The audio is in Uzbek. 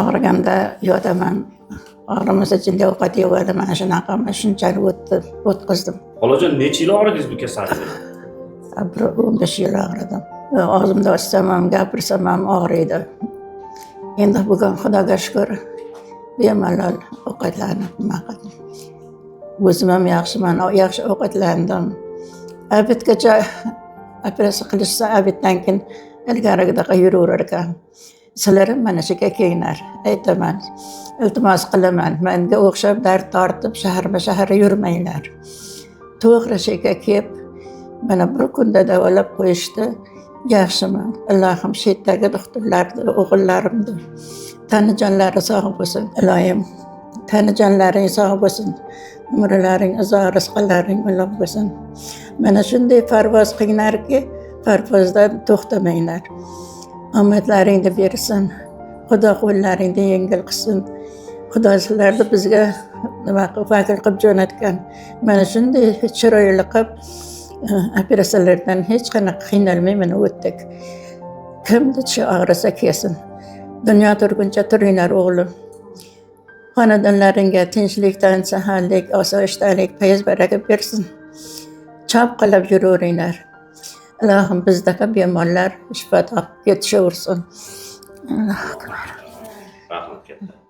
Og'riganda yotaman. Og'rimasa jinday ovqat yevadim. Mana shunaqa shunchalik o'tdi, o'tkazdim. Xolajon, necha yil og'ridingiz bu kasallik bilan? Bir 15 yil og'ridim. Og'zimda ochsam ham, gapirsam ham og'riydi. Endi bugun Xudoga shukur, bemalol ovqatlanib nima qildim. O'zim ham yaxshiman, yaxshi ovqatlandim. Обед gacha operatsiya qilishsa, обед dan keyin ilgarigidaqa yuraverar ekan. Sizlar ham mana shu yerga kelinglar, aytaman. Iltimos qilaman, menga o'xshab dard tortib shaharma shahar yurmanglar. To'g'ri shu yerga kelib, mana bir kunda davolab qo'yishdi. Yaxshiman. Ilohim shu yerdagi doktorlarni, o'g'illarimni tani jonlari sog' bo'lsin. Iloyim, tani jonlaring sog' bo'lsin. Umrlaring uzoq, rizqlaring ulug' bo'lsin. Mana shunday parvoz qilinglarki, parvozdan to'xtamanglar. Omadlaringni bersin. Xudo qo'llaringni yengil qilsin. Xudo sizlarni bizga nima qilib, vakil qilib jo'natgan. Mana shunday chiroyli qilib operatsiyalardan hech qanaqa qiynalmay mana o'tdik. Kimni tishi og'risa kelsin. Dunyo turguncha turinglar, o'g'lim. Xonadonlaringga tinchlikdan, saharlik, osoyishtalik, fayz baraka bersin. Chopqillab yuraveringlar. Ilohim, bizdaqa bemorlar shifo topib ketishaversin. Allohu akbar. Rahmat katta.